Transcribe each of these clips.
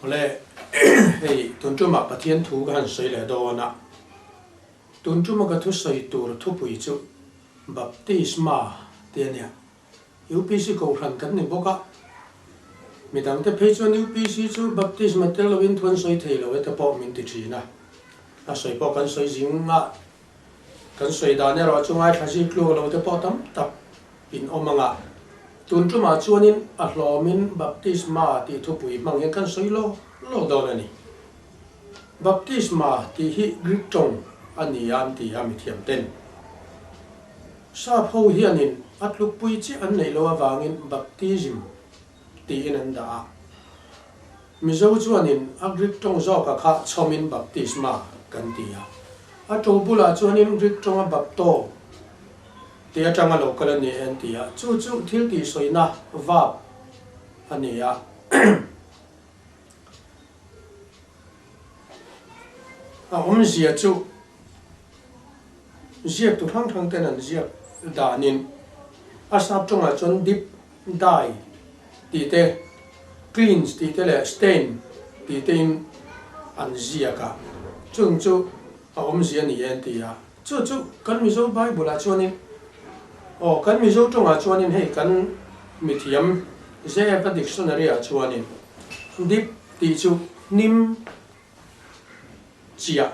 Awle, hei tun tumah Pathian thu ka han sawi leh dawn a, tun tuma ka thusawi tur thupui chu Baptisma tih a nia. UPC kohhran kan ni bawk a, midangte phei chuan UPC chu Baptisma tel loin thu an sawi thei lo e te pawh min ti thin a, a sawi pawh kan sawi zing a, kan sawi dan erawh chu ngaithla zir tluak lo te pawh tam tak in awm ang a, tun tumah chuanin a hlawmin Baptisma tih thupui hmang hian kan sawi law law dawn a ni. Baptisma tih hi Greek tawng a ni a an ti a mithiam ten. Sap ho hianin a tlukpui chiah an neih loh avangin baptism tiin an dah a. Mizo chuanin a Greek tawng zawka kha chhawmin baptisma kan ti a. A to bulah chuanin Greek tawnga bapto tih atanga lo kal a ni e an ti a. Chu chu thil tihsawina verb a ni a. A awmzia chu Ziaktu hrang hrang ten an ziak danin a sap tawngah chuan dip, dye tih te, cleanse tih te leh stain tih tein an ziak a, chung chu a awmzia a ni e an ti a. Chu chu kan Mizo Bible-ah chuanin aw kan Mizo tawngah chuanin hei kan mithiam JF-a dictionary-ah chuanin dip tih chu hnim, Chiah,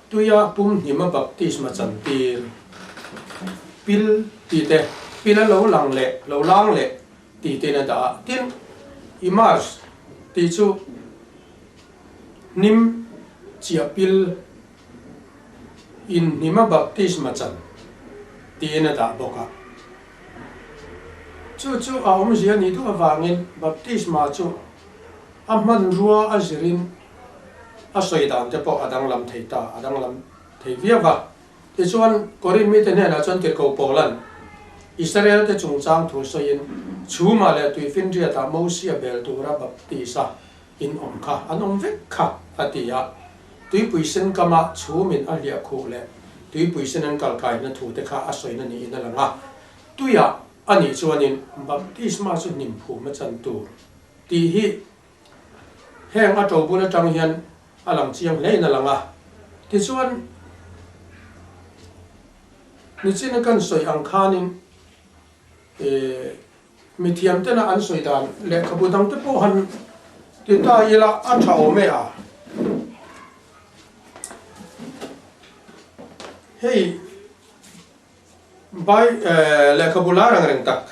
tuia pum hnima baptisma chantir, pil tih te, pil a lo lang leh lo lang leh tih tein a dah a. Tin, immerse tih chu hnim chiah pil in hnima baptisma chan tiin a dah bawk a. Chu chu a awmzia nih duh avangin baptisma chu A hmanrua a zirin a sawi dan te pawh a danglam thei ta, a danglam thei viau va. Tichuan, Korin mite hnenah chuan tirhkoh Paula'n Israelte chungchang thu sawiin, Chhumah leh tuifinriatah Mosia bel tura baptisa in awm kha an awm vek kha, a ti a. Tuipui sen kama chhumin a hliah khuh leh tuipui sen an kalkaina thu te kha a sawina niin a lang a. Tuiah a nih chuanin baptisma chu hnim phum a chan tur. Tih hi heng a to bul atang hian a lang chiang hle in a lang a. Tichuan, nichina kan sawi ang khanin ih mithiam tena an sawi dan lehkhabu dang te pawh han ti ta ila a tha awm e a. Hei bai lehkhabu lar ang reng tak.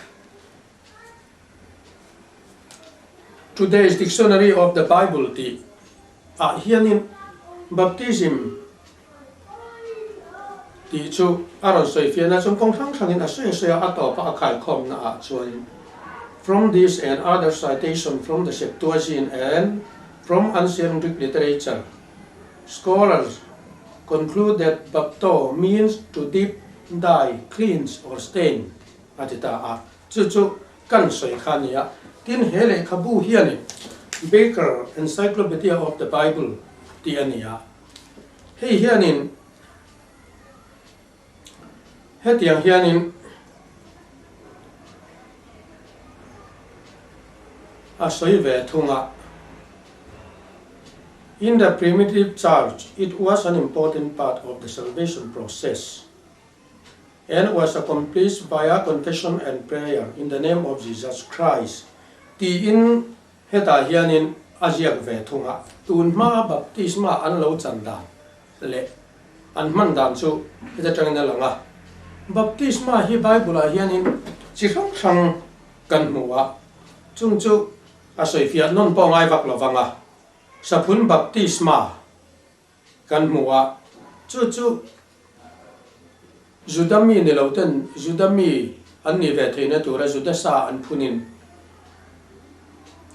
Today's Dictionary of the Bible tih ah hianin baptism tih chu a rawn sawi fiahna chuan kawng hrang hrangin a sawi a sawi a, a tawpa a khaikhawmna ah chuan From this and other citation from the Septuagint and from ancient Greek literature, scholars conclude that bapto means to dip, dye, cleanse or stain a ti ta a. Chu chu kan sawi kha a ni a. Tin, he lehkhabu hianin Baker Encyclopedia of the Bible tih a ni a. Hei hianin hetiang hianin a sawi ve thung a, In the primitive church, it was an important part of the salvation process. And was accomplished via confession and prayer in the name of Jesus Christ tiin hetah hianin a ziak ve thung a. Tun hmaa baptisma an lo chan dan leh an hman dan chu heta tangin a lang a. Baptisma hi Bible-ah hianin chi hrang hrang kan hmu a, chung chu a sawifiah nawn pawh ngai vak lo vang a, saphun baptisma kan hmu a, chu chu Juda mi ni lo ten Juda mi an nih ve theihna tura Juda sa an phunin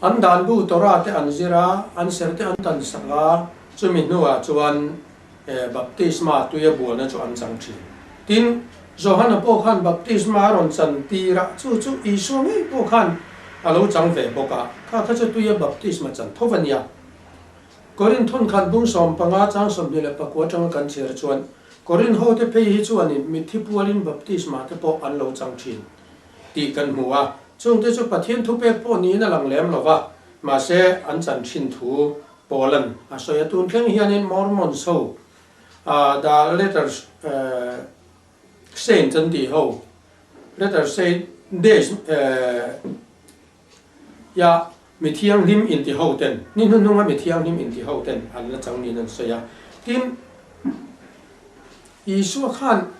an dan bu Torah te an zir a, an ser te an tan sak a, chumi hnuah chuan baptisma tuia bualna chu an chang thin. Tin, Johana pawh khan baptisma a rawn chan tir a, chu chu Isua ngei pawh khan a lo chang ve bawk a, kha kha chu tuia baptisma chan tho a nia. Korinth hun khat bung 15 chang 24 atanga kan chhiar chuan, Korinth hote phei hi chuanin mitthi pualin baptisma te pawh an lo chang thin tih kan hmu a, chungte chu Pathian thupek pawh niin a lang lem lo va. Mahse, an chan thin thu Paula'n a sawi a, tun thleng hianin Mormons ho, the Latter Saints an tih ho, Latter Saint Days ya mi thianghlim inti ho ten, ni hnuhnunga mi thianghlim inti ho ten an la chang niin an sawi a. Tin, Isua khan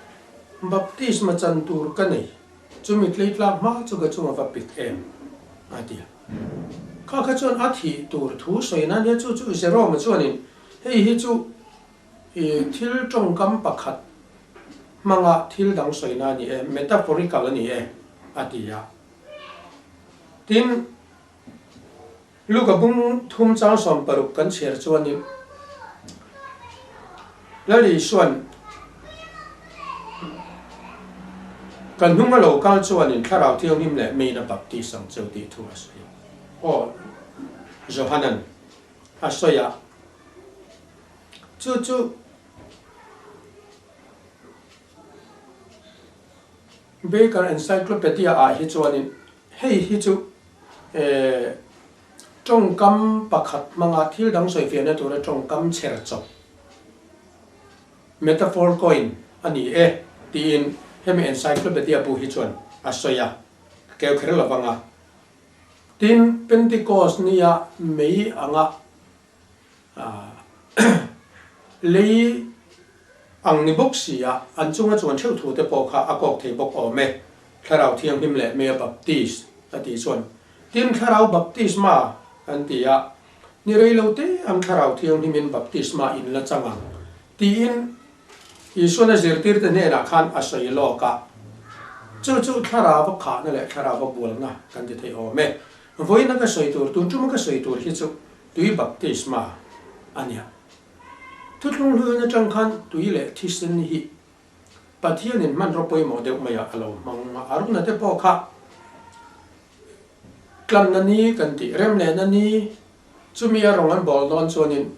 baptisma chan tur ka nei, chumi tleitlak hma chu ka chunga va pik em? a ti a. Kha kha chuan a thih tur thu sawi nan hian chu chu Jerome-a chuanin hei hi chu i thil tawngkam pakhat hmanga thil dang sawina a ni e, metaphorical a ni e, a ti a. Tin, Luka bung thum chang 60 kan chhiar chuanin Lal Isua'n kan hnung a lo kal chuanin Thlarau Thianghlim leh meiin a baptis ang cheu tih thu a sawi a. Aw, Johana'n a sawi a. Chu chu Baker Encyclopedia ah hi chuanin hei hi chu tawngkam pakhat hmanga thil dang sawifiahna tura tawngkam chher chawp, metaphor coin, a ni e tiin hemi encyclopedia bu hi chuan a sawi a, ka keu kher lo vang a. Tin, Pentecost nia mei anga Lei ang ni bawk si a, an chunga chuan theuh thu te pawh kha a kawk thei bawk awm e. Thlarau Thianghlim leh Mea Baptist a tih chuan tin Thlarau Baptisma an ti a, ni rei lo te ang Thlarau Thianghlimin Baptisma in la chang ang tiin Isuan a zirtirte hnenah khan a sawi lawk a. Chu chu Thlarau a khahna leh Thlarau a bualna kan ti thei awm e. Vawiina ka sawi tur, tun tuma ka sawi tur hi chu Tui baptisma a nia. Thuthlung hluin atang khan tui leh thisen hi Pathianin hmanraw pawimawh deuh maiah a lo hmang a, Aruna te pawh kha tlanna ni kan tih, rem lehna ni, chumi a rawng an bawl dawn chuanin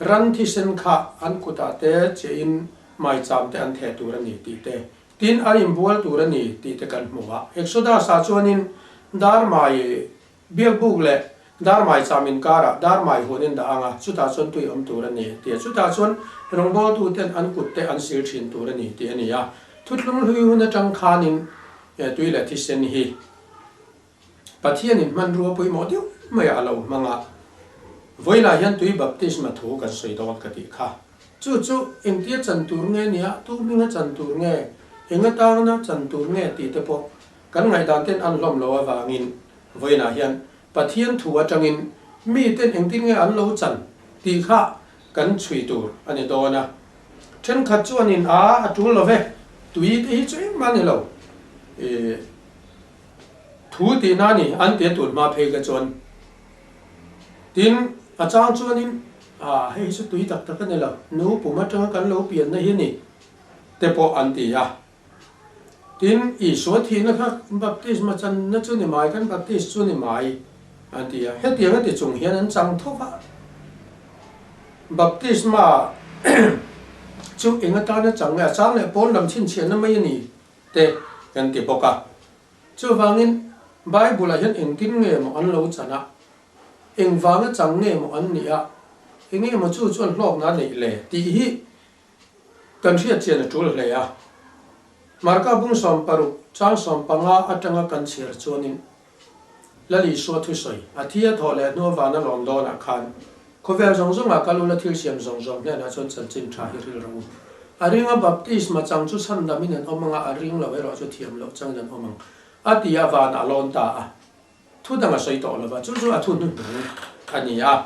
ran thisen kha an kutah te chiahin maicham te an theh tur a ni tih te, tin an inbual tur a ni tih te kan hmu a. Exodus-ah chuanin darmai Biakbuk leh Darmai cham inkarah Darmai huan in dah ang a, chutah chuan tui awm tur a ni tih a. Chutah chuan rawngbawltuten an kutte an sil thin tur a ni tih a ni a. Thuthlung hlui hun atang khanin tui leh thisen hi Pathianin hmanrua pawimawh deuh maiah a lo hmang a. Vawiinah hian tui baptisma thu kan sawi dawn ka tih kha. Chu chu engtia chan tur nge nia, tu hminga chan tur nge, eng atangna chan tur nge tih te pawh Kan ngaihdan ten an hlawm lo avangin vawiinah hian Pathian thu atangin miten engtin nge an lo chan tih kha kan chhui tur a ni dawn a. Thenkhat chuanin a a tul lo ve, tui te hi chu engmah a ni lo, ih thu tihna a ni an ti a tun hma phei kha chuan. Tin, a chang chuanin a hei hi chu tui tak tak a ni lo, nu pum atanga kan lo pianna hi a ni te pawh an ti a. Tin, Isua thihna kha baptisma channa chu ni mai, kan baptist chu ni mai, an ti a. Hetiang a ti chung hian an chang tho va. Baptisma chu eng atana chang nge? A chang leh pawn lam chhinchhiahna mai a ni te kan ti bawk a. Chuvangin, Bible-ah hian engtin nge maw an lo chan a? Engvanga chang nge maw an nih a? Enge maw chu chuan hlawkna a neih le? Tih hi Kan hriat chian a tul hle a. Marka bung 60 chang 15 atanga kan chhiar chuanin Lal Isua thusawi, a thi a thawh leh hnu avana lawm dawnah khan khawvel zawng zawngah kal ula thil siam zawng zawng hnenah chuan chanchin tha hi ril rawh u. A ringa baptisma chang chu chhandamin an awm anga a ring lo erawh chu thiam loh changin an awm ang a ti a vanah a lawn ta a. Thu dang a sawi tawh lova, chu chu a thu hnuhnung a ni a.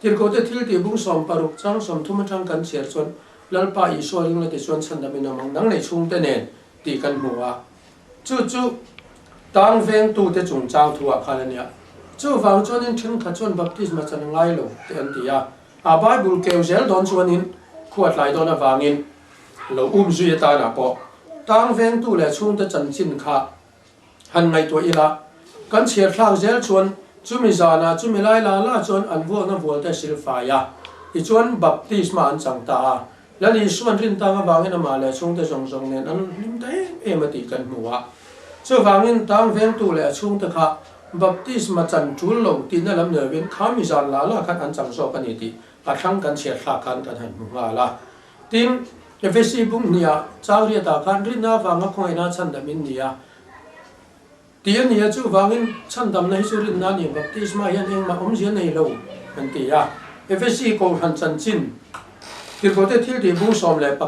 Tirhkohte thil tih bung 60 chang 30 atang kan chhiar chuan Lalpa Isua ring la ti chuan chhandam in awm ang nang lei chhungte nen tih kan hmu a. Chu chu tang vengtute chungchang thu ah khan a nia. Chuvang chuanin thenkhat chuan baptisma chan a ngai lo te an ti a. A Bible keu zel dawn chuanin khuat lai dawn avangin lo um zui atanah pawh tang vengtu leh chhungte chanchin kha Han ngaihtuah ila, kan chhiar thlak zel chuan chumi zanah chumi lai la la chuan an vuakna vualte a sil fai a, tichuan baptisma an chang ta a. Lal Isuan rintang avangin amah leh a chhungte zawng zawng nen an hlim ta em em a tih kan hmu a. Chuvangin tang vengtu leh a chhungte kha Baptisma chan tul lo tihna lam ni lovin kha mi zan la la khan an chang zawk a ni tih a thlang kan chhiat thlak khan kan han hmu nghal a. Tin, Efesi bung hniah Changriatah khan rinna avanga khawngaihna chhandam in ni a tih a ni a, chuvangin chhandamna hi chu rinna a ni, baptisma hian engmah awmzia nei lo an ti a. Efesi Kohhran chanchin Tirhkohte thiltih bung 19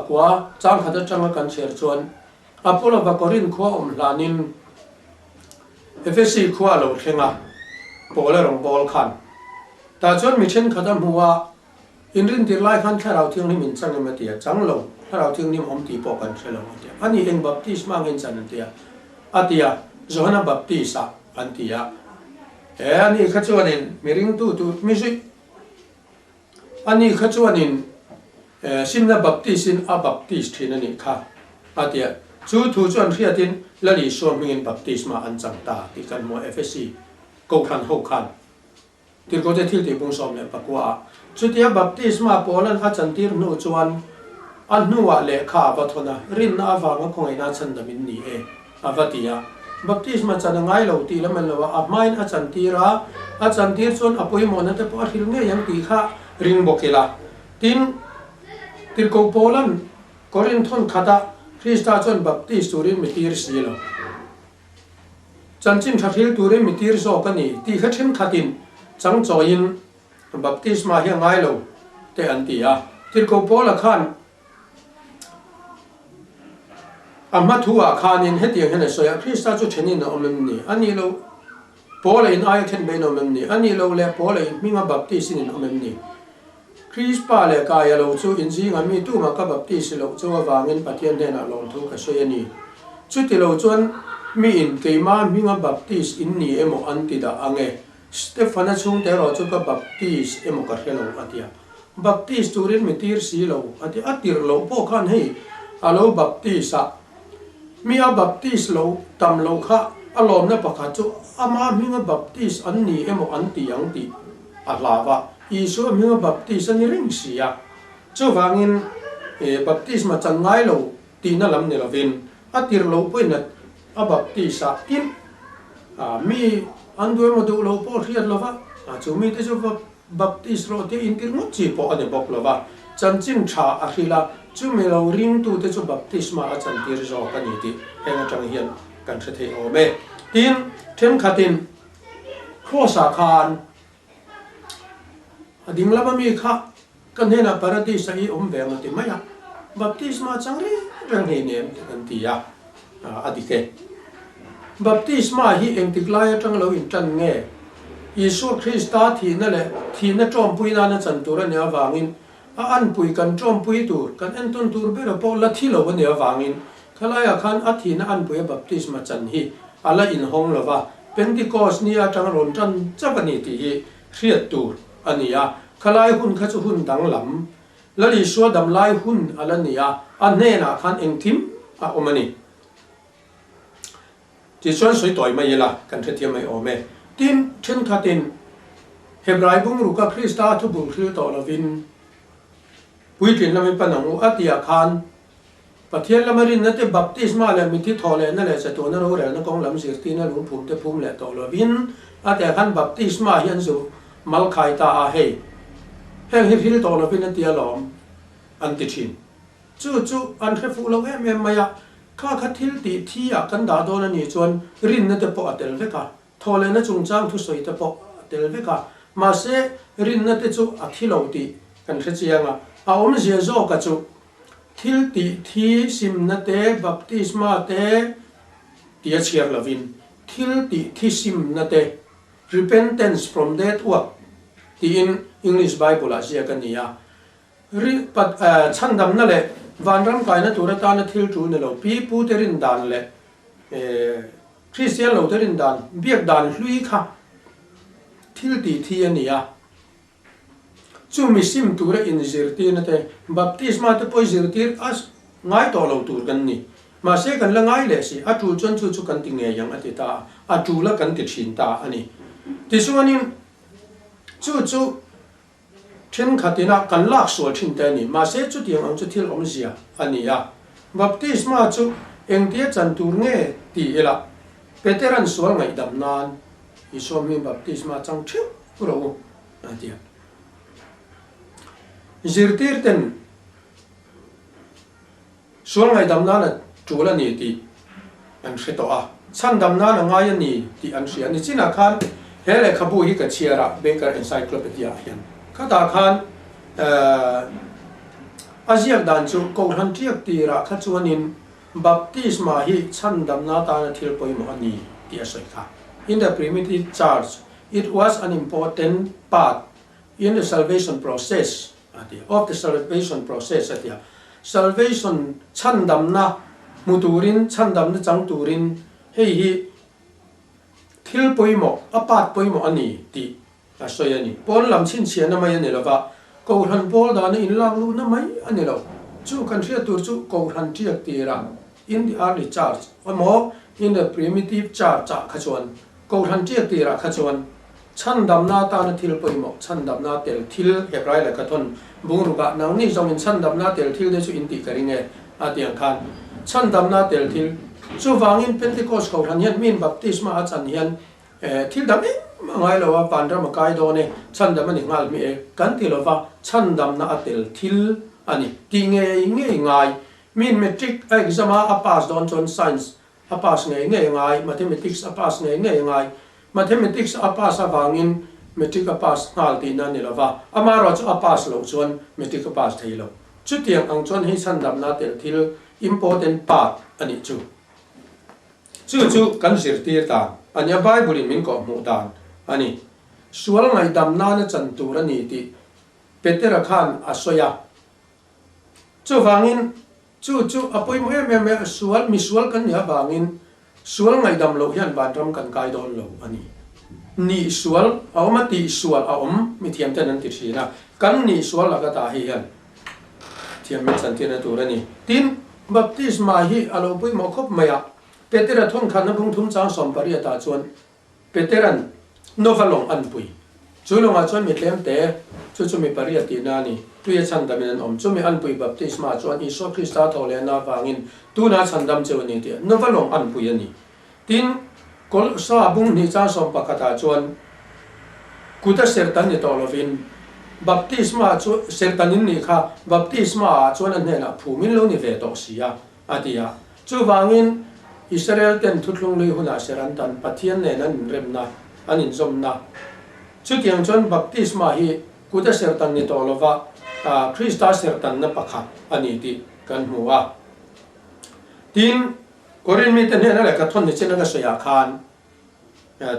changkhat atanga kan chhiar chuan Apollo-va Korinth khua awm hlanin Efesi khua a lo thleng a, Paula rawngbâwl khan. Tah chuan mi ṭhenkhat a hmu a, Inrintir lai khan Thlarau Thianghlim in chang em a ti a, Chang lo, Thlarau Thianghlim awm tih pawh kan hre lo a ti a. Ani eng baptisma angin chan an ti a? A ti a, Johana baptist-ah an ti a. He ani kha chuanin mi ringtu tur mi zui Ani kha chuanin Simna Baptist-in a baptist thin a nih kha, a ti a. Chu thu chuan hriatin Lal Isua hmingin baptisma an chang ta tih kan hmu a, Efesi Kohhran ho khan Tirhkohte thiltih bung 19 ah. Chutia baptisma Paulan a chantir hnu chuan a hnuah lehkha a va thawn a, rinna avanga khawngaihna chhandam in ni e. A va ti a. Baptisma chan a ngai lo tih lam an lo a, a hmain a chantir a, a chantir chuan a pawimawhna te pawh a hril ngei ang tih kha ring bawk ila. Tin, Tirhkoh Paula'n Korinthon khata Krista chuan baptis turin mi tir si lo. Chanchin tha hril turin mi tir zawk a ni tih kha thenkhatin changchawiin baptisma hi a ngai lo te an ti a. Tirhkoh Paula khan A hma thu-ah khanin hetiang hian a sawi a, Krista chu thenin a awm em ni? A nih loh, Paula in aia then mai in awm em ni? A nih loh leh Paula in hminga baptis-in in awm em ni? Krispa leh Kaia lo chu in zingah mi tumah ka baptis loh chu avangin Pathian hnenah lawmthu ka sawi a ni. Chuti lo chuan mi in keimah hminga baptis in ni emaw an ti dah ang e. Stefana chhungte erawh chu ka baptis emaw ka hre lo a ti a. Baptis turin mi tir si lo a ti. A tirh loh pawh khan hei a lo baptis a, mi a baptis lo tam loh kha a lawmna pakhat chu ama hminga baptis an ni emaw an ti ang tih a hlau a, Isua hminga baptis a ni reng si a. Chuvangin baptisma chan ngai lo tihna lam ni lovin a tirh loh pawhin a baptis a, tin mi an duh emaw duh loh pawh hriat lova chu mite chu Baptist rawh te intir ngawt chi pawh a ni bawk lo va, chanchin tha a hril a, chumi lo ringtute chu baptisma a chantir zawk a ni tih heng atang hian kan hre thei awm e. Tin, thenkhatin Kraws-ah khan a ding lama mi kha ka hnenah Paradis-a i awm ve ang a ti mai a, baptisma chang reng reng hleinem te kan ti a, a dik e. Baptisma hi engtik lai atang lo intan nge? Isua Krista thihna leh thihna tawmpui nana chan tur a nih avangin a anpui kan tawmpui tur, kan entawn tur bera pawh la thi lo a nih avangin khalaiah khan a thihna anpuia baptisma chan hi a la inhawng lo va, Pentecost ni atang rawn tan chauh a ni tih hi hriat tur a ni a. Khalai hun kha chu hun danglam, Lal Isua damlai hun a la ni a, a hnenah khan engkim a awm a ni. Tichuan sawi tawi mai ila, kan hrethiam mai awm e. Tin, thenkhatin Hebrai bungruka Krista thu bul hril tawh lovin puitlin lamin pan ang u a tihah khan Pathian lama rinna te, baptisma leh mithi thawh lehna leh chatuahna rorelna kawng lam zirtirna lungphum te phum leh tawh lovin a tihah khan baptisma hi an zu mal khai ta a, hei heng hi hril tawh lovin a ti alawm an ti thin. Chu chu an hre fuh lo em em mai a, kha kha thil tih thi ah kan dah dawn a nih chuan rinna te pawh a tel vek a, thawhlehna chungchang thusawi te pawh a tel vek a, mahse rinna te chu a thi lo tih kan hre chiang a, a awmzia zawka chu thil tih thi simna te, baptisma te tia chhiar lovin thil tih thi simna te, repentance from dead work tiin English Bible ah ziak a ni a. Ri pat chhandamna leh vanram kaina tur atana thil tul ni lo, pi pute rin dan leh Kristian lote rin dan, biak dan hlui kha thil tih thi a ni a. Chu mi sim tura inzirtirna te, baptisma te pawh i zirtir a ngai tawh lo tur kan ni. Mahse kan la ngai leh si, a tul chuan chu chu kan ti ngei ang a ti ta a, a tul a kan ti thin ta a ni. Tichuanin chu chu Thenkhat ina kan lak sual thin te a ni. Mahse chutiang ang chu thil awmzia a ni a. Baptisma chu engtia chan tur nge ti ila, Petera'n sual ngaihdam nan Isua hmingin baptisma chang theuh rawh u, a ti a. Zirtirten sual ngaihdam nana tul a ni tih an hre tawh a, chhandam nana ngai a ni tih an hria. Nichinah khan he lehkhabu hi ka chhiar a, Baker Encyclopedia ah hian. Khatah khan a ziak dan chu Kohhran tiak tirah kha chuanin Baptisma hi chhandamna atana thil pawimawh a ni tih a sawi kha. In the primitive church, it was an important part in the salvation process a ti a, of the salvation process a ti a. Salvation chhandamna hmu turin, chhandamna chang turin hei hi thil pawimawh, a part pawimawh a ni tih a sawi a ni. Pawn lam chhinchhiahna mai a ni lova, Kohhran pawl dana inlak luhna mai a ni lo. Chu kan hriat tur chu Kohhran tiak tirah in the early church emaw in the primitive church ah kha chuan Kohhran tiak tirah kha chuan chhandamna atana thil pawimawh, chhandamna tel thil Hebrai lehkha thawn bungrukah nangni zawngin chhandamna tel thil te chu in tih ka ring e a ti ang khan chhandamna tel thil chuvangin Pentecost Kohhran hian min baptisma a chan hian Thil dang engmah a ngai lo a, vanram a kai dawn e, chhandam a ni nghal hmeh e, kan ti lo va, chhandamna a tel thil a ni tih ngei ngei ngai. Min matric a exam a, a pass dawn chuan science a pass ngei ngei a ngai, mathematics a pass ngei ngei a ngai. Mathematics a pass avangin matric a pass nghal tihna a ni lo va, amaherawhchu a pass loh chuan matric a pass thei lo. Chutiang ang chuan hei chhandamna a tel thil important part a nih chu. Chu chu kan zirtir dan a nia, Bible in min kawhhmuh dan a ni. Sual ngaihdam nana chan tur a ni tih Petera khan a sawi a. Chuvangin chu chu a pawimawh em em a, sual, misual kan nih avangin sual ngaihdam loh hian vanram kan kai dawn lo a ni. Nih sual a awm a, tih sual a awm, mithiam ten an ti thin a, kan nih sual laka tah hi hian Thiam min chantirna tur a ni. Tin, baptisma hi a lo pawimawh khawp mai a. Petera thawnkhanna bungthum chang 18 ah chuan Petera'n Nova lawng an pui. Chu lawngah chuan mi tlemte, chu chu mi pariat tihna a ni, tuia chhandamin an awm. Chumi an pui baptisma chuan Isua Krista thaw lehna avangin tuna chhandam cheu a ni tih Nova lawng an pui a ni. Tin, Kawlhsa bung hnih chang 11 ah chuan kuta serhtan ni tawh lovin baptisma chu serhtan in nih kha baptisma ah chuan a hnenah phum in lo ni ve tawh si a, a ti a. Chuvangin Israel ten thuthlung lui hunah ser an tan Pathian nen an inremna, an inzawmna. Chutiang chuan baptisma hi kuta serhtan ni tawh lova Krista serhtanna pakhat a ni tih kan hmu a. Tin, Korin mite hnena lehkha thawn ni chin a ka sawi ah khan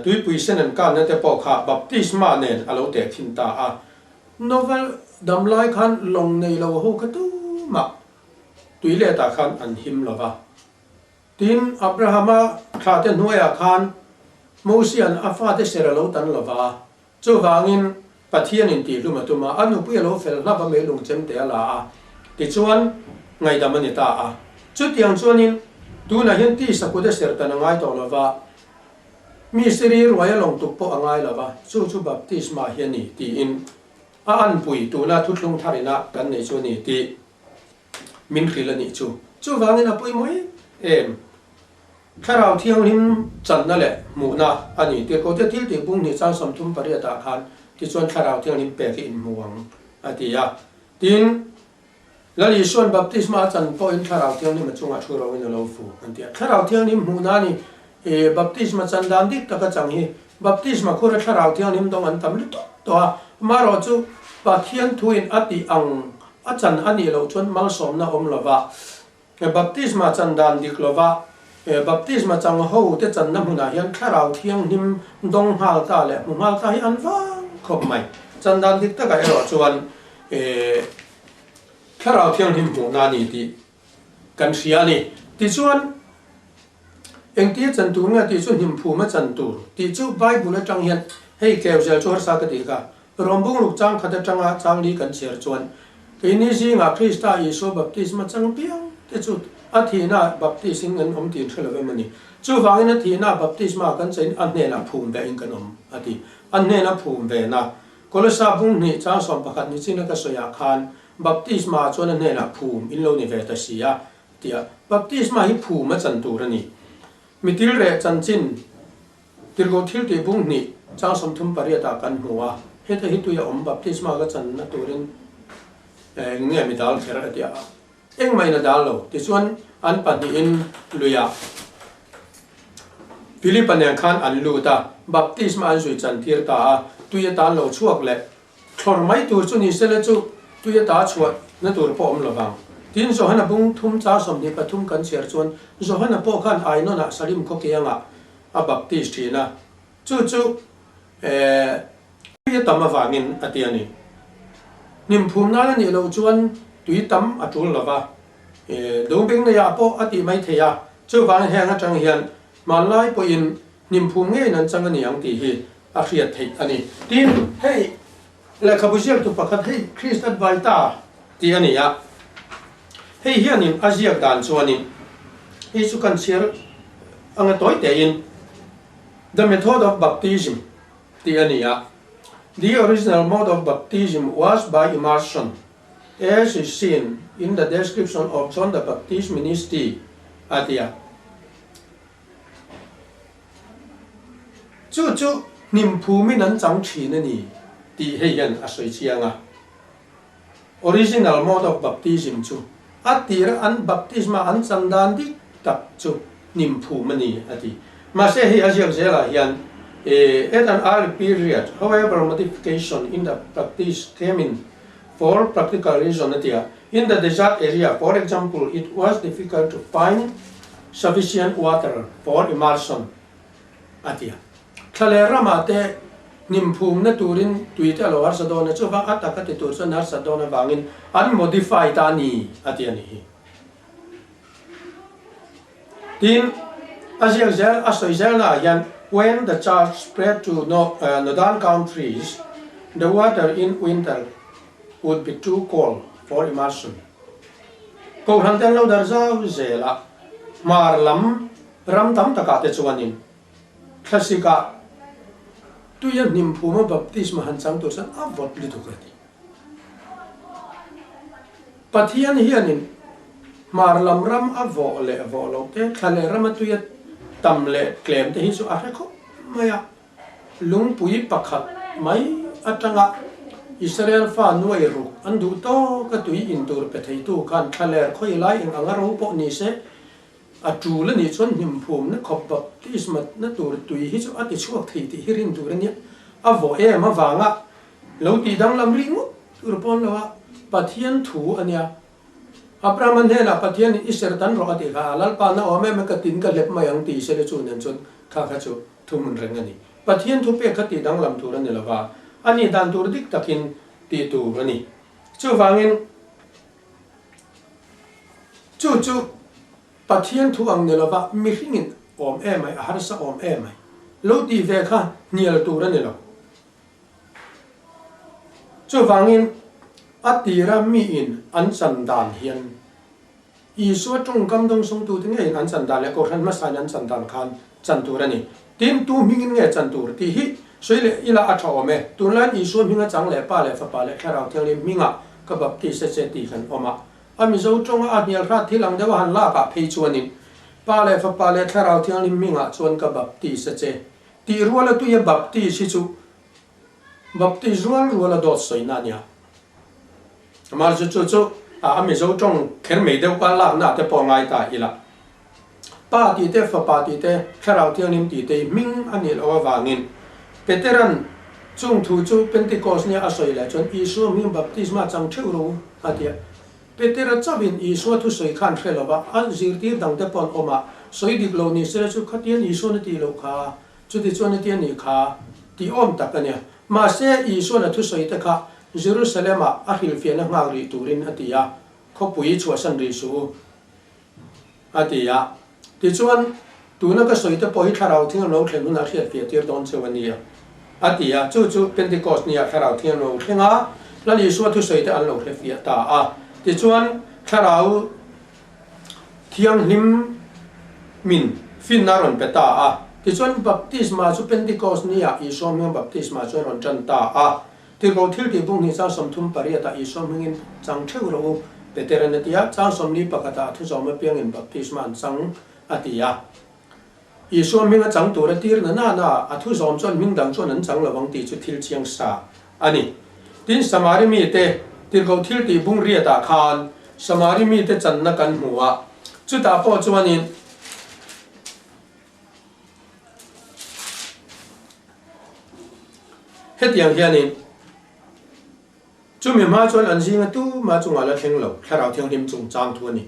tuipui sen an kalna te pawh kha baptisma nen a lo teh thin ta a. Novel dam lai khan lawng nei lo ho kha tumah tui let ah khan an him lo va. Tin, Abrahama thla te hnuaiah khan Mosia'n a fate ser a lo tan lo va, chuvangin Pathianin tihhlum a tum a, a nupui a lo fel hlap a meilung chem te a la a, tichuan ngaihdam a ni ta a. Chutiang chuanin tunah hian tisa kut a serhtan a ngai tawh lo va, mi siri ruai a lawng tuk pawh a ngai lo va, chu chu baptisma hi a ni tiin a anpui tuna thuthlung thar ina kan nei chu a ni tih min hrilh a nih chu. Chuvangin a pawimawh em em. Thlarau Thianghlim channa leh hmuhna a ni. Tirhkohte thil tih bung hnih chang 38 ah khan tichuan Thlarau Thianghlim pek hi inhmu ang a ti a. Tin, Lal Isua'n baptisma a chan pawhin Thlarau Thianghlim a chungah thu roin a lo fu an ti a. Thlarau Thianghlim hmuhna a ni. I baptisma chan dan dik taka chang hi baptisma khura Thlarau Thianghlim dawng an tam lutuk tawh a. Amaherawhchu Pathian thuin a tih ang a chan a nih loh chuan malsawmna awm lova Baptisma chan dan dik lova baptisma chang ho te channa hmunah hian Thlarau Thianghlim dawng nghal ta leh hmu nghal ta hi an vang khawp mai. Chan dan dik takah erawh chuan Thlarau Thianghlim hmuhna a ni tih kan hria a ni. Tichuan, engtia chan tur nge tih chu hnimphuma chan tur tih chu Bible atang hian hei keu zel chu harsa ka tih kha. Rawmbung ruk chang khat atanga chang li kan chhiar chuan keini zingah Krista Isua baptisma chang piang te chu a thihna baptis in kan awm tih hre lo em a ni. Chuvangin a thihna baptisma kan chain a hnenah phum ve in kan awm a ti. A hnena phum ve na. Kolosa bung hnih chang 11 ni chin a ka sawi ah khan baptisma chuan a hnenah phum in lo ni ve ta si a tia. Baptisma hi phum a chan tur a ni. Mitil reh chanchin tirhkoh thil tih bung hnih. chang 38 ah kan hmu a, heta hi tui a awm baptisma ka channa turin eng nge mi dal kher a ti a, engmah in a dal lo. Tichuan an pahnihin luiah Philip-a nen khan an lut a, baptisma an zui chantir ta a, tui atan lo chhuak leh Thlawr mai tur chu ni sela chu tui ata chhuah na tur pawh awm lovang. Tin, Johana bung thum char 23 kan chhiar chuan Johana pawh khan Ainonah Salim khaw kiangah a baptist thin a, chu chu tui a tam avangin a ti a ni. Hnim phum nan a nih loh chuan tui tam a tul lova, Dongbeng neiah pawh a tih mai thei a, chuvangin heng atang hian hmanlai pawhin hnim phum ngeiin an chang a ni ang tih hi a hriat theih a ni. Tin, hei lehkhabu ziaktu pakhat hei Christ Advaita tih a ni a, hei hianin a ziak dan chuanin hei chu kan chhiar anga tawi tein The Method of Baptism tih a ni a, The original mode of baptism was by immersion as is seen in the description of John the Baptist's ministry a ti a. Chu chu hnim phumin an chang thin a ni tih hei hian a sawi chiang a. Original mode of baptism chu a tira an baptisma an chan dan dik tak chu hnim phum a ni a ti. Mahse hei a ziak zelah hian at an early period, however modification in the practice came in for practical reason a ti a. In the desert area, for example, it was difficult to find sufficient water for immersion, a ti a. Thla leh ramah te hnim phumna turin tui te a lo harsa dawn a, chuvang a taka ti tur chuan harsat dawn avangin an modify ta a ni, a ti a ni hi. Tin, a ziak zel, a sawi zelnaah hian, When the church spread to northern countries, the water in winter would be too cold for immersion. Kohhran te an lo dar zau zel a, hmar lam ram tam takah te chuanin thlasikah tuia hnim phuma baptisma han chang tur chuan a vawt lutuk a ti. Pathian hianin hmar lam ram a vawh leh vawh loh te, thla leh rama tuia tam leh tlem te hi chu a hre khawp mai a. Lungpui pakhat mai atanga Israel fa nuai ruk an duh tawk a tui in tur pe theitu khan thlaler khawi lai eng anga ro pawh ni se, a tul a nih chuan hnimphumna khawp baptisma na tur tui hi chu a ti chhuak thei tih hi rin tur a nia. A vawh em avanga lo tih danglam rih ngawt tur pawn lo a, Pathian thu a nia. Abrahama hnenah Pathian in i ser tan rawh a tih kha, a Lalpa na awm em e ka tin ka hlep mai ang tih se le chu nen chuan kha kha chu thuhmun reng a ni. Pathian thupek kha tih danglam tur a ni lova, a nih dan tur dik takin tih tur a ni. Chuvangin chu chu Pathian thu ang ni lova mihringin awm em mai, a harsa awm em mai lo tih ve kha hnial tur a ni lo. Chuvangin a tira miin an chan dan hian Isua tawngkam dawngsawngtute ngeiin an chan dan leh Kohhran hmasain an chan dan khan chan tur a ni. Tin, tu hmingin nge chan tur tih hi sawi leh ila a tha awm e. Tunlaiin Isua hminga chang leh Pa leh Fapa leh Thlarau Thianghlim hmingah ka baptist a che tih kan awm a. A Mizo tawnga a hnial hrat thil ang deuh a han lakah phei chuanin Pa leh Fapa leh Thlarau Thianghlim hmingah chuan ka baptist a che tih ruala tuia baptist hi chu Baptist rual rual a dawt sawina a nia. Amaherawhchu chu chu a Mizo tawng kher mai deuh ka lakna te pawh a ngai ta ila. Pa tih te, Fapa tih te, Thlarau Thianghlim tih te hi hming a nih loh avangin Peteran chung thu chu Pentecost nia a sawi leh chuan Isua hming baptisma chang theuh ro a ti a. Petera chauhin Isua thusawi khan hre lova a zirtir dangte pawh an awm a, sawi dik lo ni sela chu khatian Isuan a tih loh kha. Chutichuan a ti a nih kha tih awm tak a nia. Mahse, Isuan a thusawi te kha Jerusalem-ah a hrilhfiahna nghak rih turin a ti a, khawpui chhuahsan rih suh u, a ti a. Tichuan, tuna ka sawi te pawh hi Thlarau Thianghlim lo thlen hunah hriatfiah tir dawn cheu a nia, a ti a. Chu chu Pentecost nia Thlarau Thianghlim lo thleng a, Lal Isua thusawi te an lo hrefiah ta a. Tichuan, Thlarau Thianghlim min finna a rawn pe ta a. Tichuan, baptisma chu Pentecost niah Isua hming baptisma chuan rawn ṭan ta a. Tirhkoh thiltih bung hnih chang 38 ah Isua hmingin chang ṭheuh rawh u, Peteran a ti a, chang 41 ah a thuzawm apiangin baptisma an chang a ti a. Isua hming a chang tur a tir na na na, a thu zawm chuan hming dang chuan an chang lo ang tih chu thil chiang sa a ni. Tin, Samari mite tirhkoh thil tih bung riatah khan Samari mite channa kan hmu a, chutah pawh chuanin hetiang hianin Chumi hma chuan an zinga tuma chungah la thleng lo, Thlarau Thianghlim chungchang thu a ni.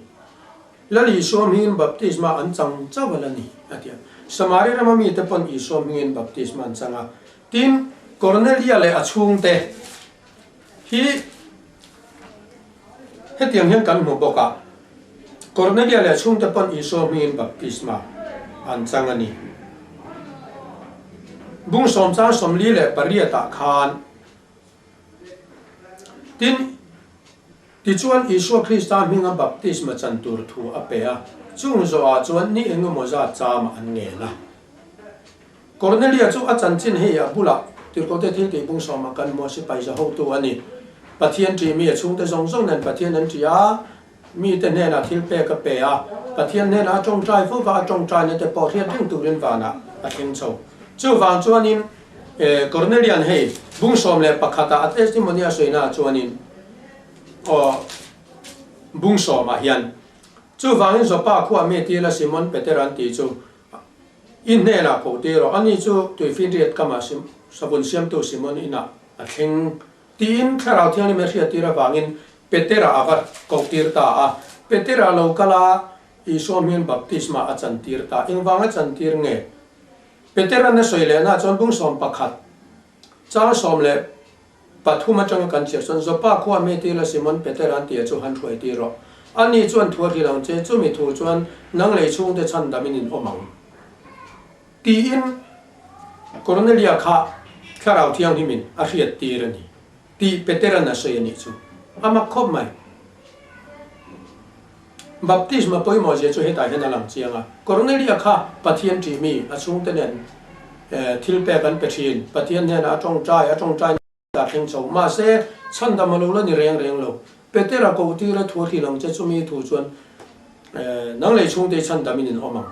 Lal Isua hmingin baptisma an chang chauh a la ni, a ti a. Samari rama mite pawn Isua hmingin baptisma an chang a. Tin, Kornelia leh a chhungte hi hetiang hian kan hmu bawk a, Kornelia leh a chhungte pawn Isua hmingin baptisma an chang a ni. Bung sawmchang 48 ah khan Tin, tichuan Isua Krista hminga baptisma chan tur thu a pe a, chung zawhah chuan ni engemaw zat chama an ngen a. Kornelia chu a chanchin hei a bulah Tirhkohte thil tih bung sawmah kan hmu a, sipai za hotu a ni. Pathian ṭih mi a chhungte zawng zawng nen Pathian an ṭih a, mite hnenah thil pek a pe a, Pathian hnenah a ṭawngṭai fo va, a ṭawngṭaina te pawh hriat reng turin vanah a thleng chho. Chuvang chuanin Kornelian hei bung 11 ah a testimony a sawina ah chuanin aw bung sawmah hian chuvangin Joppa khua mi tila Simon Peter an tih chu i hnenah ko tir rawh, ani chu tuifinriat kamah savun siamtu Simon inah a thleng Tiin Thlarau Thianghlim a hriattir avangin Petera a va kohtir ta a. Petera lo kal a, Isua hming baptisma a chantir ta. Engvang a chantir nge? Petera'n a sawi lehna chuan bung 11, chang 13 atanga kan chhiar chuan, Joppa khua mi tila Simon Petera an tia chu han hruai tir rawh. Ani chuan thu a hrilh ang che, chumi thu chuan nang lei chhungte chhandamin in awm ang. Tiin Kornelia kha Thlarau Thianghlimin a hriattir a ni tih Petera'n a sawi a nih chu a mak khawp mai. Baptisma pawimawh zia chu hetah hian a lang chiang a. Kornelia kha Pathian ṭih mi, a chhungte nen thil pek an pe ṭhin. Pathian hnenah a ṭawngṭai, a ṭawngṭai a thleng chho. Mahse, chhandam a lo la ni reng reng lo. Petera koh tira thu a hrilh ang che, chumi thu chuan nang lei chhungte i chhandamin in awm ang,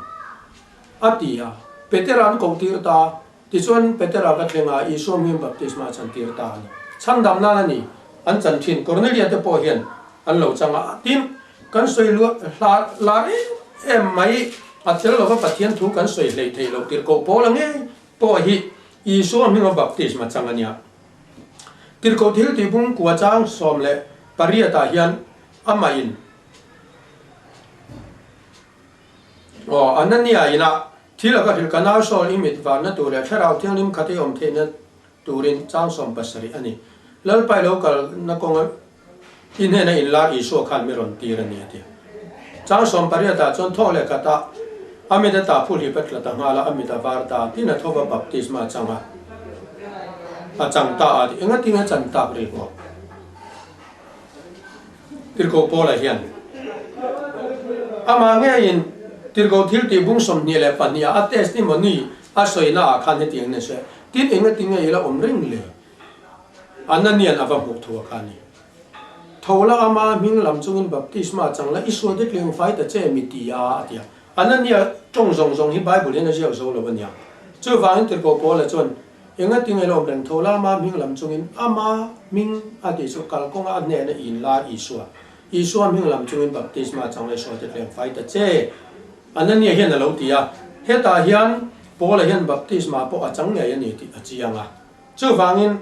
a ti a. Petera an koh tir ta. Tichuan, Petera va thleng a, Isua hming baptisma a chan tir ta a ni. Chhandam nan a ni an chan thin. Kornelia te pawh hian an lo chang a. Tin, kan sawi luah hla lar em em mai, a tel lova Pathian thu kan sawi hleih theih loh tirhkoh pawl a ngei pawh hi Isua hminga baptisma chang a nia. Tirhkoh thil tih bung kua chang 18 ah hian amah in aw Anania inah thil a va hrilh ka nau Saul i mit varna tur leh Thlarau Thianghlim khat i awm theihna turin chang 70 a ni. Lalpa i lo kalna kawnga i hnena inlar Isua khan mi rawn tir a ni a ti. Chang 18 ah chuan thawk leh khatah a mit a tah phul hip a tla ta nghal a, a mit a var ta a, tin a thova baptisma a chang a, a chang ta a ti. Engatinge a chan tak rik maw? Tirhkoh Paula hian amah ngeiin Tirhkoh thil tih bung 22 ah a testimony a sawina ah khan hetiang in a sawi a, Tin engatinge i la awm reng le? Ananian a va hmuh thu a kha a ni. Tho la ama hming lam chungin baptisma chang la, i sual te tling fai ta che mi ti a, a ti a. Anania tawng zawng zawng hi Bible hian a ziak zo lo a nia. Chuvangin Tirhkoh Paula chuan, Engatinge lawm reng tho la ama hming lam chungin ama hming a tih chu kalkawnga a hnena in lar Isua. Isua hming lam chungin baptisma chang la i sual te tling fai ta che. Anania hian a lo ti a. Hetah hian Paula hian baptisma pawh a chang ngei a ni tih a chiang a. Chuvangin,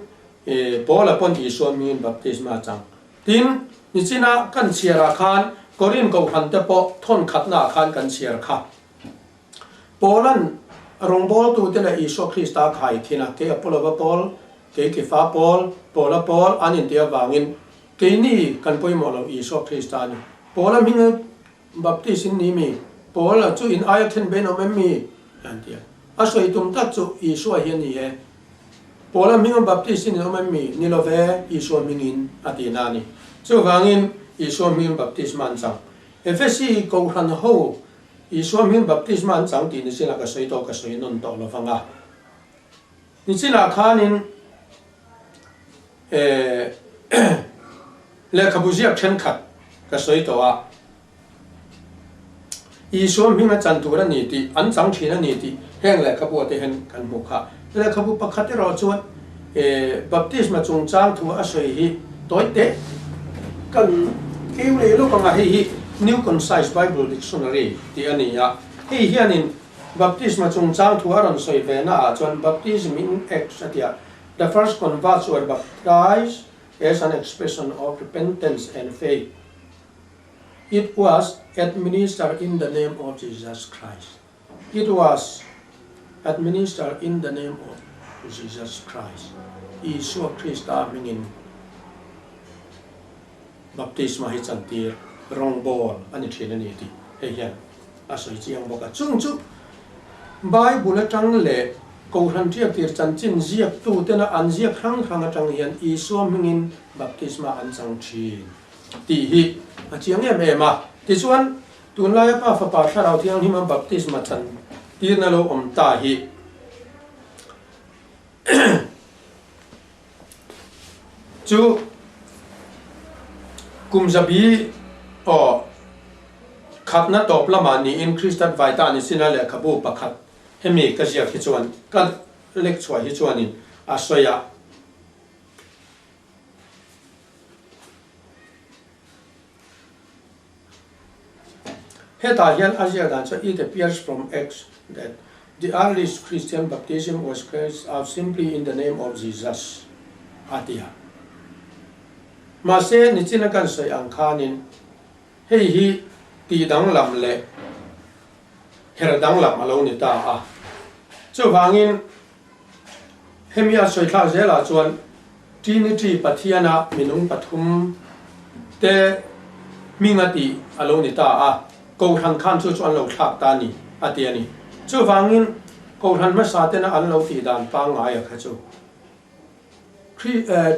Paula pawn Isua hmingin baptisma a chang. Tin, nichina kan chhiarah khan Korin kohhran te pawh thawn khatnaah khan kan chhiar kha. Paula'n rawngbawltute leh Isua Krista a khai thin a, kei Apolova pawl, kei Kefa pawl, Paula pawl an intih avangin keini kan pawimawh lo Isua Krista a ni. Paula hminga Baptist in ni mi? Paula chu in aia khen bein awm em mi? An ti a. A sawi tum tak chu Isua hi a ni e. Paula hminga Baptist in in awm em mi? Ni lo ve, Isua hmingin a ti na a ni. Chuvangin Isua hmingin baptisma an chang. Efesi Kohhran ho Isua hmingin baptisma an chang tih nichinah ka sawi tawh, ka sawi nawn tawh lo vang a. Nichinah khanin lehkhabu ziak thenkhat ka sawi tawh a. Isua hminga chan tur a ni tih, an chang thin a ni tih heng lehkhabu te hian kan hmuh kha. Lehkhabu pakhat erawh chuan baptisma chungchang thu a sawi hi tawi teh kan keu leh lawk ang a, hei hi New Concise Bible Dictionary tih a ni a, hei hianin baptisma chungchang thu a rawn sawi ve naah chuan baptism in Acts a tia, The first converts were baptized as an expression of repentance and faith. It was administered in the name of Jesus Christ. It was administered in the name of Jesus Christ. Isua Krista hmingin baptisma hi chantir rawngbawl a ni thin a ni tih hei hian a sawi chiang bawk a. Chung chu Bible atang leh Kohhran Ṭiaktir chanchin ziaktutena an ziak hrang hrang atang hian Isua hmingin baptisma an chang thin tih hi a chiang em em a. Tichuan, tunlaia Pa Fapa Thlarau Thianghlima baptisma chan tirna lo awm ta hi Chu kum zabi aw khatna tawp lamah niin Kristat Vaita ni sina lehkhabu pakhat hemi ka ziak hi chuan ka lek chhuah hi chuanin a sawi a. Hetah hian a ziak dan chuan It appears from Acts that the earliest Christian baptism was carried out simply in the name of Jesus a ti a. Mahse, nichina kan sawi ang khanin hei hi tih danglam leh her danglam a lo ni ta a. Chuvangin hemi a sawi thlak zelah chuan Trinity Pathiana minung pathum te hming a tih a lo ni ta a, Kohhran khan chu chu an lo thlak ta a ni, a ti a ni. Chuvangin Kohhran hmasa tena an lo tih dan pangngaia kha chu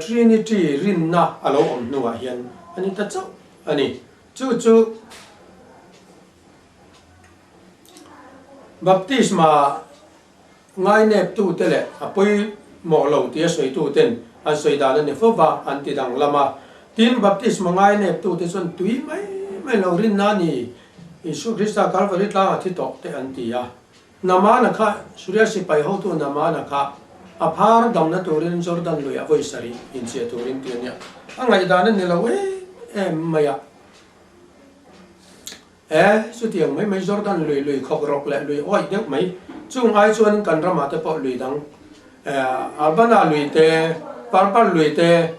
Trinity rinna a lo awm hnuah hian a ni ta chauh a ni. Chu chu Baptisma Ngaineptute leh a pawimawh lo tia sawituten an sawi dan a ni fo va, an ti danglam a. Tin, baptisma ngaineptute chuan tui mai mai lo rinna a ni, Isua Krista Kalvari tlangah thi tawh te an ti a. Namana kha, Suria sipai hotu Namana kha a phar damna turin Jordan lui a vawi sarih inchhiah turin ti a nia. A ngaihdan a ni lo em em mai a. E, chutiang mai mai Jordan lui lui khawk rawk leh lui awih deuh mai chung ai chuan kan ramah te pawh lui dang e, Albana lui te, Parpar lui te,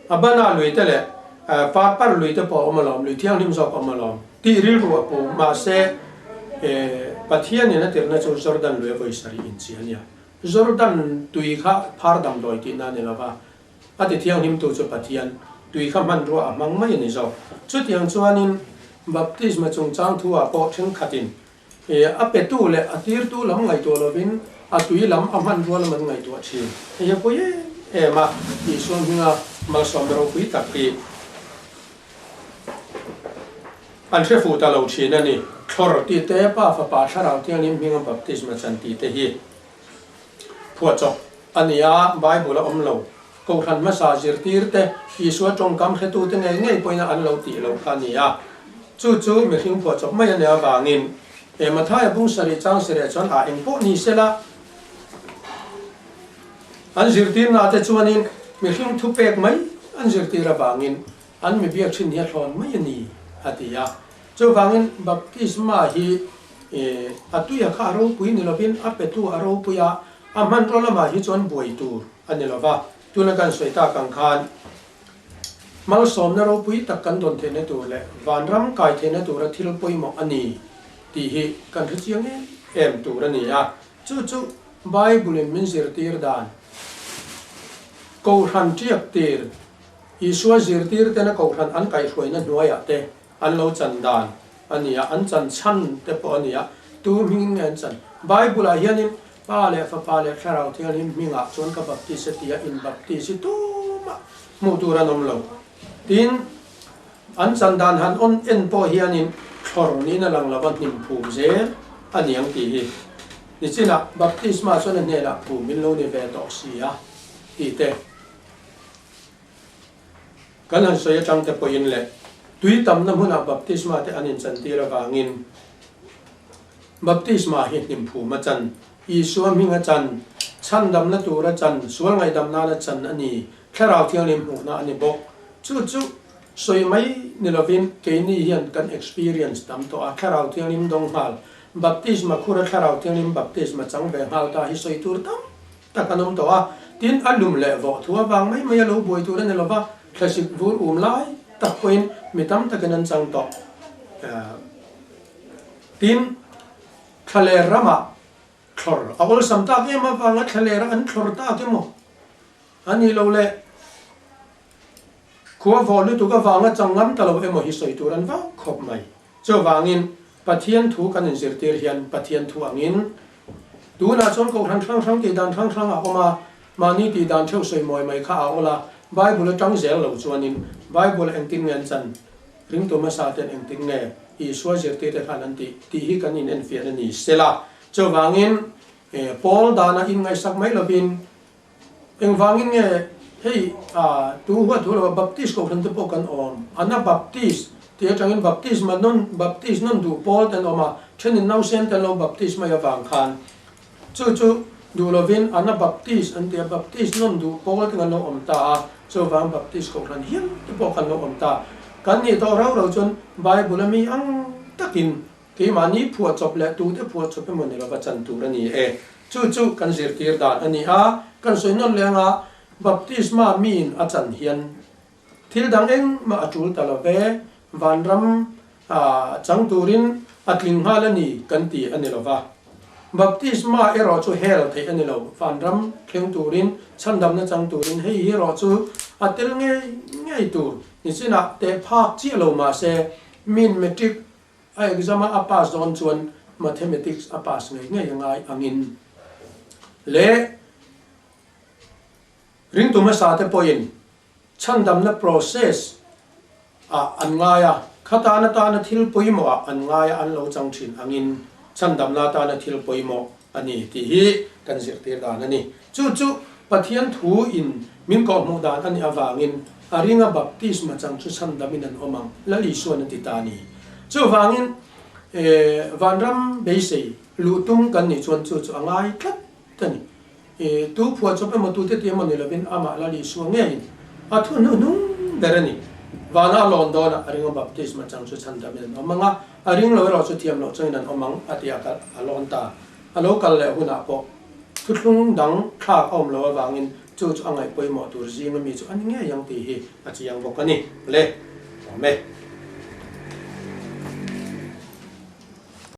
Abana lui te leh e, Parpar lui te pawh a awm alawm, lui thianghlim zawk a awm alawm tih rilru a pu. Mahse, e, Pathianin a tirhna chu Jordan lui a vawi sarih inchhi a nia. Jordan tui kha phar damdawi tihna a ni lova, A ti thianghlimtu chu Pathian, tui kha hmanrua a hmang mai a ni zawk. Chutiang chuanin baptisma chungchang thu-ah pawh thenkhatin a petu leh a tirtu lam ngaihtuah lovin a tui lam a hmanrua lam an ngaihtuah thin. Hei hi a pawi em em a, Isua hminga malsawmna ropui tak hi an hre fuh ta lo thin a ni. Thlawr tih te, Pa, Fapa, Thlarau Thianghlim hminga baptisma chan tih te hi phuahchawp a ni a, Bible a awm lo. Kohhran hmasa zirtir te, Isua tawngkam hretute ngei ngei pawhin an lo tih loh kha a ni a. Chu chu mihring phuahchawp mai a nih avangin he Mathaia bung sarih chang sarih chuan a eng pawh ni sela an zirtirna te chuanin mihring thupek mai an zirtir avangin an mi biak thin hi a thlawn mai a ni a ti a. Chuvangin baptisma hi a tuia kha a ropui ni lovin a petu a ropui a, a hmanraw lamah hi chuan buai tur a ni lova. Tuna kan sawi tak ang khan malsawmna ropui tak kan dawn theihna tur leh vanram kai theihna tura thil pawimawh a ni tih hi kan hre chiang em em tur a ni a. Chu chu Bible-in min zirtir dan, Kohhran tiak tir, Isua zirtir tena Kohhran an kaihhruaina hnuaiah te an lo chan dan a ni a, an chan chhan te pawh a ni a, tu hmingin nge an chan? Bible-ah hianin Pa leh Fapa leh Thlarau Thianghlim hmingah chuan ka baptise tia in baptise hi tumah hmuh tur an awm lo. Tin, an chan dan han awn en pawh hianin thlawr niin a lang lova hnim phum zel a ni ang tih hi. Nichinah baptisma chuan a hnenah phum in lo ni ve tawh si a tih te. Kan han sawi atang te pawhin leh tui tamna hmunah baptisma te an inchantir avangin. Baptisma hi hnim phum a chan, Isua hming a chan, chhandamna tur a chan, sual ngaihdam nan a chan a ni. Thlarau Thianghlim hmuhna a ni bawk. Chu chu sawi mai ni lovin keini hian kan experience tam tawh a, Thlarau Thianghlim dawng nghal, Baptisma khura Thlarau Thianghlim baptisma chang ve nghal ta hi sawi tur tam tak an awm tawh a. Tin, a lum leh vawh thu avang mai mai a lo buai tur a ni lova, thlasik vur um lai tak pawhin mi tam takin an chang tawh. Tin, thlaler ramah thlawr a awlsam tak em avanga thlalera an thlawr tak emaw a nih loh leh khua vawh lutuk avanga chang ngam ta lo emaw hi sawi tur an vang khawp mai. Chuvangin Pathian thu kan inzirtir hian Pathian thu angin tunah chuan kohhran hrang hrang tih dan hrang hrang a awm a, mahni tih dan theuh sawi mawi mai kha a awl a, Bible atang zel lo chuanin Bible engtin nge an chan? Ringtu hmasa ten engtin nge Isua zirtirte khan an tih tih hi kan in enfiahna ni sela. Chuvangin Paul dana inngaihsak mai lovin engvangin nge hei tu huat thu lova Baptist kohhran te pawh kan awm. Anabaptist tih atangin baptisma non Baptist non duh pawl te an awm a, thenin nausen te an lo baptist mai avang khan chu chu duh lovin Anabaptist an ti a, Baptist non duh pawl te kan lo awm ta a, chuvang Baptist kohhran hial te pawh kan lo awm ta. Kan nih tawh rau rau chuan Bible a mi ang takin keimahni phuahchawp leh tute phuahchawp emaw ni lova chan tur a ni e. Chu chu kan zirtir dan a ni a, kan sawi nawn leng a, Baptisma miin a chan hian thil dang engmah a tul ta lo ve, vanram chang turin a tling nghal a ni kan ti a ni lo va. Baptisma erawh chu hel theih a ni lo, vanram thleng turin, chhandamna chang turin hei hi erawh chu a tel ngei ngei tur nichinah teh phak chiah lo mahse min matric a exam a a pass dawn chuan mathematics a pass ngei ngei a ngai angin leh ringtu hmasa te pawhin chhandamna process ah an ngai a, khatan atana thil pawimawh ah an ngai a an lo chang thin angin chhandamna atana thil pawimawh a ni tih hi kan zirtir dan a ni. Chu chu Pathian thu in min kawhhmuh dan a nih avangin a ringa baptisma chang chu chhandamin an awm ang, Lal Isuan a ti ta a ni. Chuvangin vanram beisei luh tum kan nih chuan chu chu a ngai tlat a ni. Tu phuah chawp emaw tute ti emaw ni lovin amah Lal Isua ngeiin a thu hnuhnung ber a ni. Vana a lawn dawnah a ringa baptisma chang chu chhandamin an awm ang a, a ring lo erawh chu thiam loh changin an awm ang a ti a kal a lawn ta. A lo kal leh hunah pawh thuthlung dang thlak a awm loh avangin chu chu a ngaih pawimawh tur zinga mi chu a ni ngei ang tih hi a chiang bawk a ni. Le, awm e.